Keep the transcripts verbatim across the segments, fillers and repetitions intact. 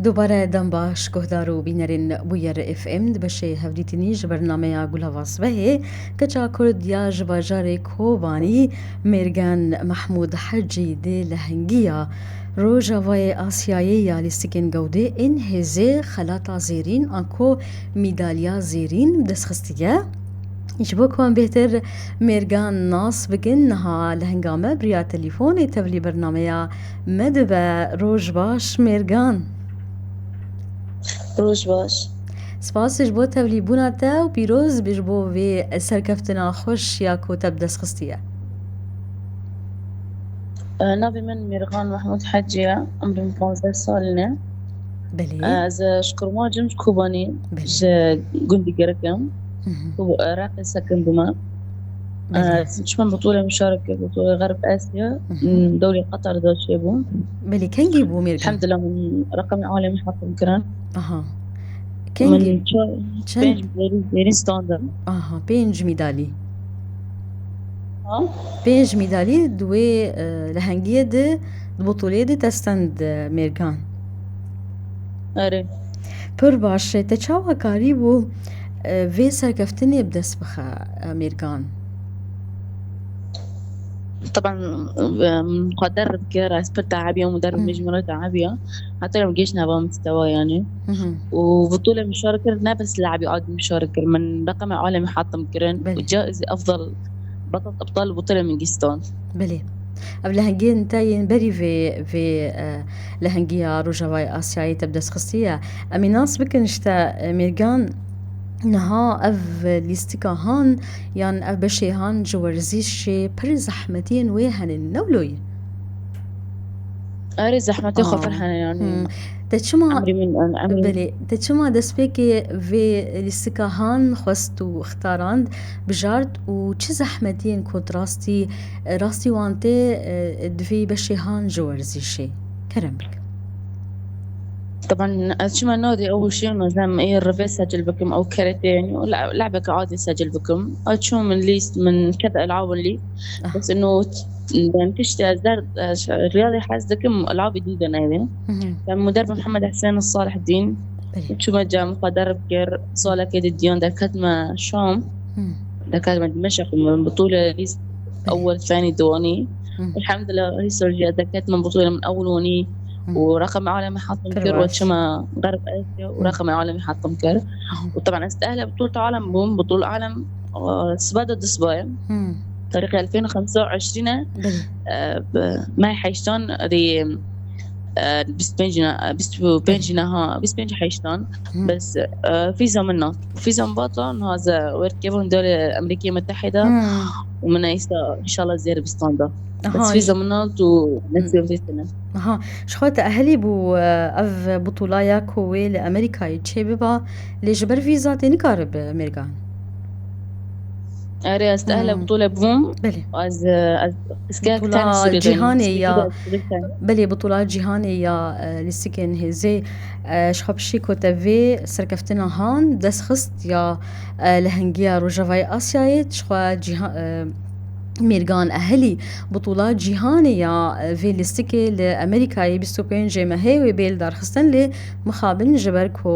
Dubare dem baş guhdar û bînerên Bûyer F M di beşê hevdîtinî ji bernameya Gulava Sibehê, keça Kurd ya ji bajarê Kobanî Mêrgen Mehmûd Hecî di lehengiya Rojavayê Asyayê ya lîstikên gewdê ên hêzê xelata zêrîn anko mîdaliya zêrîn bi dest xistiye. Ji bo ku em bêhtir Mêrgan nas bikin, niha lehenga me bi riya telîfonê tevlî bernameya me dibe. Roj baş Mêrgan. Roj baş. Spas ji bo tevlîbûna te û pîroz be ji bo vê serkeftina xweş ya ku te bi dest xistiye. Navê min Mêrgan Mehmûd Hecî ye, emrê min panzdeh salî ne. Belê. Ez ji Qirmac im, ji Kobanî, Belê. ji gundî Gerik im. Hı hı. Û Iraqê sekindim. Belê. Çima butûle mişarekê, butûle Xerb Asya, Hı hı. dewlê Qatar de çêbû. Belê, kengî bû Mêrgan? Elhamdulillah, min reqemê alê min hatim kirin. Aha. Kengî? Min çar, Çend? pênc mîdalî zêrîn standim. Aha, pênc mîdalî. Ha? Pênc mîdalî di wê, e, lehengiyê de, di botolê de te stend, e, Mêrgan. Erê. Pir baş. Te çawa karîbû, e, vê serkeftinê bi dest bixe, e, Mêrgan? Taban, e, muqader dikir, ez pir teabiya, muder Hı. mecmûra teabiya. Heta em geş nava mustewa yani. Hı hı. Û butûle mişar kir, ne bes labî adî mişar kir. Min reqemê alemî hatim kirin. Belê. Û caizî efdal, batal ebtal butûle min gîstan. Belê. Ev lehengiyên te yên berî vê, vê, e, lehengiya Rojavayê Asyayê te bi dest xistiye. Em ê nas bikin ji te, e, Mêrgan, niha ev lîstika han yan ev beşê han ji werzîşê pir zehmetiyên wê hene, ne wilo ye? Erê, zehmetê xwe Aa. pir hene yani. Hmm. Te çima, Emrî min, em-, emrî Belê, te çima destpêkê vê lîstika han xwest û ixtarand, bijart û çi zehmetiyên ku rastî, rastî wan tê, e, di vê beşê han ji werzîşê? Kerem bike. Taban ez çima nadê ew şiyana zem ê rivê secil bikim, ew keretê, yani, le-, lebeke adî secil bikim. Ew çû min lîst, min ket elabin lîst. Ah. Bes ino, yani, tiştê ez der, ez riyadê hez dikim, elabî dî de neyvê. Mhm. Ben muder bi Muhammed Hesen Salih Dîn. Belê. Çûme cem xwe derb kir, salekê di diyan derketme Şam. Hmm. Derketme Dimeşq, min bitûle lîst Belê. ewel fenî diwanî. Hmm. Elhamdulillah, hîsor jî ez derketme bitûle min ewil wanî. Hmm. Û reqemê alemê hatim Pir kir, û baş. çima Xerb Asya û Hmm. reqemê alemê hatim kir. Hmm. Û taban ez tehle bitûl alem bûm, bitûl alem, e, siba de du siba ye. Hmm. Tarîxê elfên û xemsa û eşrîn e. Belê. E, bi, meh heştan rê, e, bîst û pênc ne, bîst û pênc Belê. neha, bîst û pênc heştan. Hmm. Bes, e, vîza min na. Vîza min batla, niha ez werkevim dewlê Emerîkê Metehîde. Hmm. Û min îsta înşallah zêr bîstan da. Aha, Bes vîza ji- min na û Hmm. nesîbim vê tine. Aha, ji xwe te ehlî bû, e, ev butûla ya ku wê li Amerîkayê çê biba, lê ji ber vîza tê nikaribe Mêrgan? Erê, ez tehle Hmm. butûle bûm. Belê. Ez, e, ez, ez kek Butûla tenê Sûriyê de cîhanê yîm. ya. Sûriyê de tenê. Belê, butûla cîhanê ya, e, lîstikên hêzê, e, ji xwe piştî ku te vê serkeftina han dest xist ya, e, lehengiya Rojavayê Asyayê, ji xwe cîha-, e, Mêrgan Ehelî, butûla cîhanê ya, e, vê lîstikê li Amerîkayê bîst û pêncê mehê wê bê lidarxistin, lê mixabin ji ber ku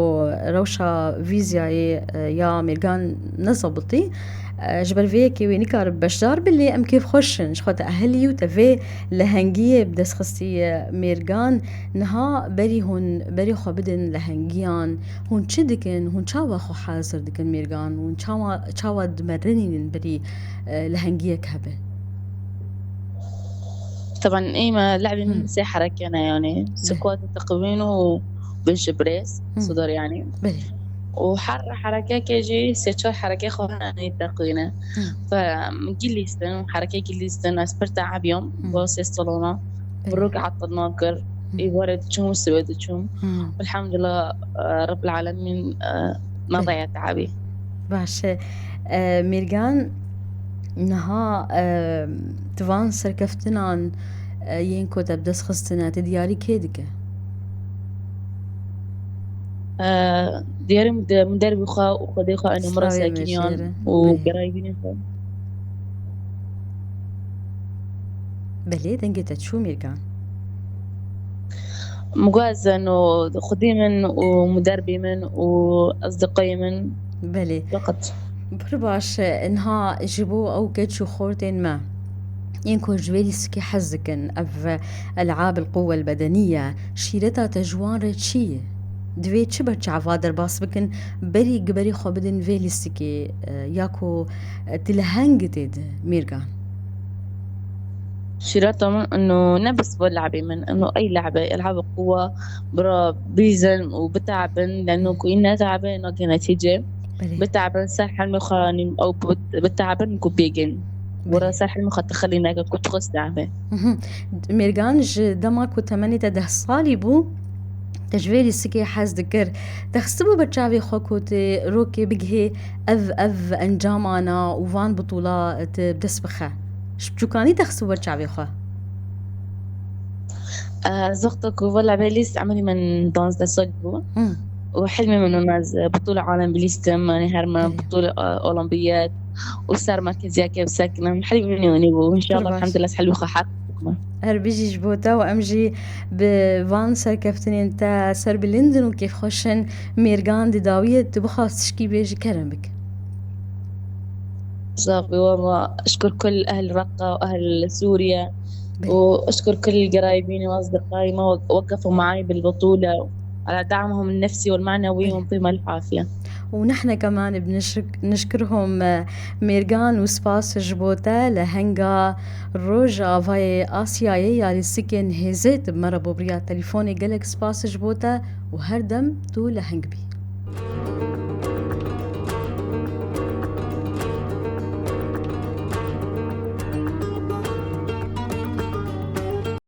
rewşa vîzyayê, e, ya Mêrgan nezebitî, e, ji ber vê yekê wê nikaribe beşdar be, lê em kêfxweş in. Ji xwe te ehelî û te vê lehengiyê bi dest xistiye Mêrgan. Niha berî hûn, berî xwe bidin lehengiyan, hûn çi dikin? Hûn çawa xwe hazir dikin Mêrgan? Hûn çawa, çawa dimerenînin berî, e, lehengiyek hebe? Taban, ê me lehbê min Hmm. sê hereke ne, yani, Belê. squat, teqwîn û binch press, Hmm. sudor, yani. Belê. Û her herekeke jî sê çar hereke xwe hene, yani, teqwîne. Hmm. Fe, gilîstin, hereke gilîstin, ez pir teebiyam, Hmm. bo sê salona. Belê. Rok etil nakir, Hmm. êvarê diçûm, sibê diçûm. Hmm. Elhamdulillah, e, Rabbil Alemîn, e, Belê. nedaya teebî. Baş e. E, Mêrgan, niha, e, di van serkeftinan, e, yên ku te bi dest xistine, te diyarî kê dike? E, diyarî min de, min dervî xwe û Xwedê xwe, eno min re Slavê sekiniyan Mêrgêrê. û Belê. gerayî bînê xwe. Belê, dengê te çû Mêrgan. مگوازن و خودی من و مدربی من و اصدقای من. Belê. Fakat Pir baş, niha ji bo ew keç û xortên me yên ku ji vê lîstikê hez dikin, ev el'ab el-quwwe el-bedeniye, şîreta te ji wan re çi ye? Divê çi berçava derbas bikin, berî gi berî xwe bidin vê lîstikê, e, ya ku, e, tu leheng tê di Mêrgan? شراطة من انه نفس بلعبي من انه اي لعبة العاب القوة برا بيزن وبتعبن لانه كوين تعبان ناقي نتيجة. Belê. بتعبن سر حلمي خاني او بت- بتعبن كوبيجن. ورا سر حلمي خط خلي ناقي كنت خص تعبان. Mhm. Mêrgan, ji dema ku temenê te deh salî bû, te ji vê lîstikê hez dikir. Te xistibû ber çavê xwe ku tu rokê bigihê ev, ev encamana û van bitûla tu bi dest bixe? Ji biçûkanî te xistibû ber çavê xwe? آه، زغطة كوفا لعبة ليست عمري من دانس دا سوق بو. Hı. وحلمي من ناز بطولة عالم بليستم، يعني هرما Belê. بطولة آه، أولمبيات. وسر مركز ياكي بسكنم حلمي مني وني بو. وإن شاء الله Kurbaş. الحمد لله سحلو خحك. Her bijî ji bo te û em jî bi van serkeftinên te serbilind in û kêfxweş in. Mêrgan, di dawiyê tu bixwast tişkî bêjî, kerem bike. صافي والله أشكر كل أهل رقة وأهل سوريا. Belê. وأشكر كل قرايبيني وأصدقائي ما وق- وقفوا معي بالبطولة على دعمهم النفسي والمعنوي. Belê. ويعطيهم العافية. û nehne keman bi nişk- nişkirhom, e, Mêrgan, û spas ji bo te li henga Rojavayê Asyayê ya lîstikên hêzê tu bi me re bû bi riya telefonê. Gelek spas ji bo te û her dem tu leheng bî.